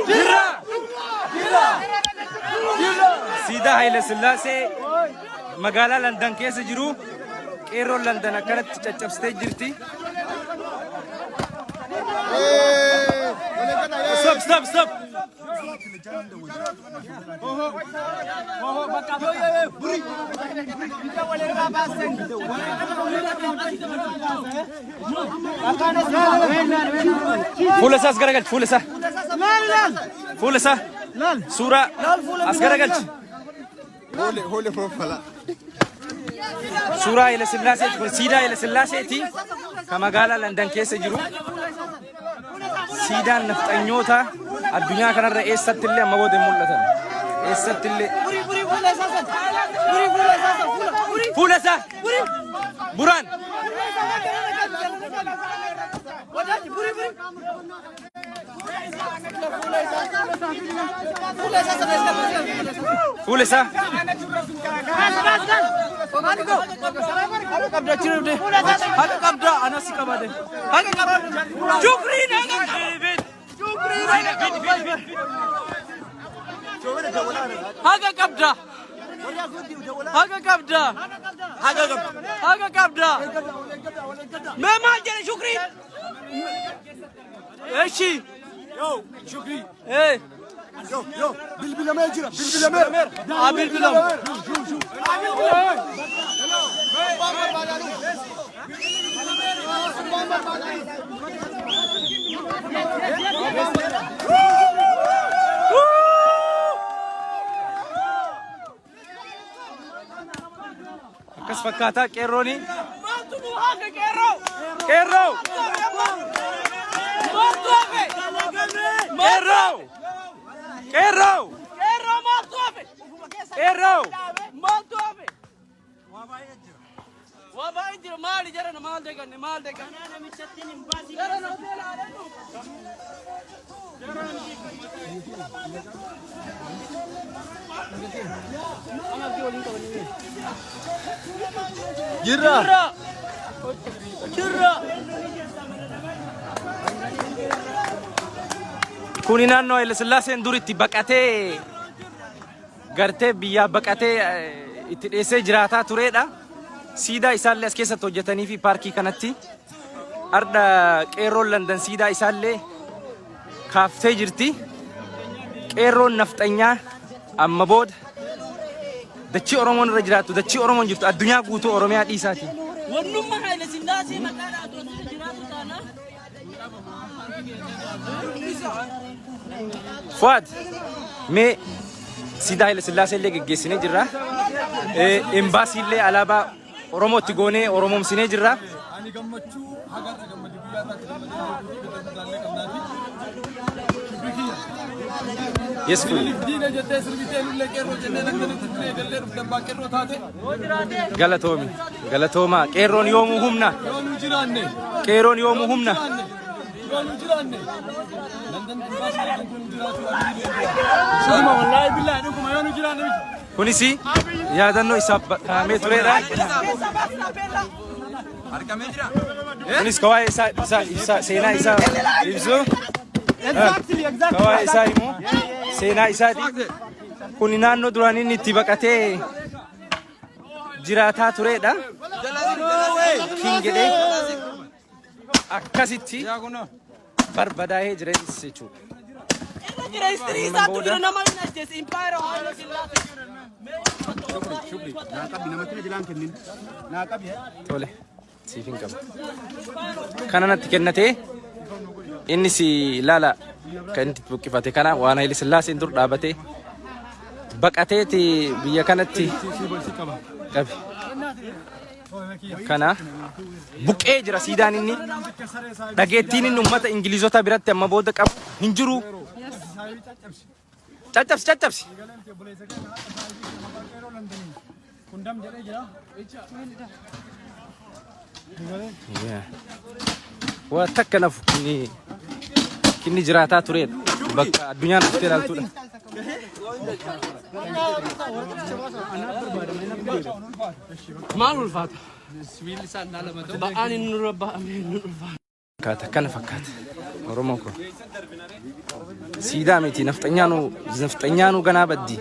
Jirra! Siidaa Haayile Sillaasee magaalaa Landan keessa jiru qeerroon Landan akkanatti caccabsitee jirti. Stop, stop, stop. Fuula isaa as garagalchi, fuula isaa. Fuula isaa. Suuraa as garagalchi. Suuraa Haayile Sillaaseeti kun siidaa Haayile Sillaaseeti kan magaalaa Landan keessa jiru. Siidaan nafxanyoota addunyaa kanarra eessatti illee amma booda hin mul'atan. Eessatti illee. Fuula isaa. Buraan. Fuula isaa. Haqa qabda anas qabade. Haqa qabda. Shukriin haqa Haqa qabda. Haqa qabda. Haqa qabda. Haqa qabda. Mee maal jedhe shukriin? Eshi. Shukri. Eh. Yo, yo, bilbilamee jira, bilbilamee. Haa bilbilamu. Akkas fakkaataa qeerrooni. Maaltu nu hafe qeerroo? Qeerroo! Maaltu hafe? Qeerroo! Qeerroo! Qeerroo maaltu hafe? Qeerroo! Maaltu hafe? Waa baay'ee jira. Maali jarana maal deeganne maal deeganne? Jarana hoteela haadha. Jirra. Jirra. Kuni naannoo Haile Sillaaseen dur itti baqatee gartee biyyaa baqatee itti dheessee jiraataa turedha. Siidaa isaallee as keessatti hojjetanii fi paarkii kanatti ardha qeerroon Landan siidaa isaallee kaaftee jirti. Qeerroon nafxanyaa amma booda dachii Oromoon irra jiraattu dachii Oromoon jirtu addunyaa guutuu Oromiyaa dhiisaati. Wannummaa Haile Sillaasee maqaa dhaatu asirra jiraatu taana. Fuad mee siidaa Haile Sillaasee illee geggeessinee jirra. Embaasii illee alaabaa Oromootti goonee Oromoomsinee jirra. Ani gammachuu hagarra gammadu guyyaa irratti gammadee guutuu qabnaati. Shukri kiyya. Yes, full. Diina jettee sirbitee nullee qeerroo jennee Londonitti turee gallee dhufte abbaa qeerroo taate. Galatoomi. Galatoomaa. Qeerroon yoomuu humna. Yoo nu jiraanne. Qeerroon yoomuu humna. Yoo nu jiraanne. London imbaasii London kun jiraatu. Dhuguma wallaahi billaahi dhuguma yoo nu jiraanne miti. Kunis yaadannoo isaaf kaa'amee turedha. Kunis ka waa'ee isaa isaa ibsa seenaa isaa ibsu. Ka waa'ee isaa himu seenaa isaati. Kun naannoo duraan inni itti baqatee jiraataa turedha. King jedhee akkasitti barbadaa'ee jira jechuudha. Irra jira histirii isaatu jira nama hin ajjeese impaayera Haile Sillaasee. Tole siif hin qaba. Kana natti kennatee inni si laala kan inni itti buqqifate kana waan Haile Sillaaseen dur dhaabatee baqateeti biyya kanatti qabe. Kana buqqee jira siidaan inni dhageettiin inni uummata Ingilizota biratti amma booda qabu hin jiru. Caccabsi caccabsi. Waa takka nafu kinni kinni jiraataa turedha. Bakka addunyaan dhuftee ilaaltudha. Maal ulfaata? Ba'aan inni nurra ba'ame inni ulfaata. Fakkaata kana fakkaata. Oromoo ko. Siidaa miti, nafxanyaanuu nafxanyaanuu ganaa baddi.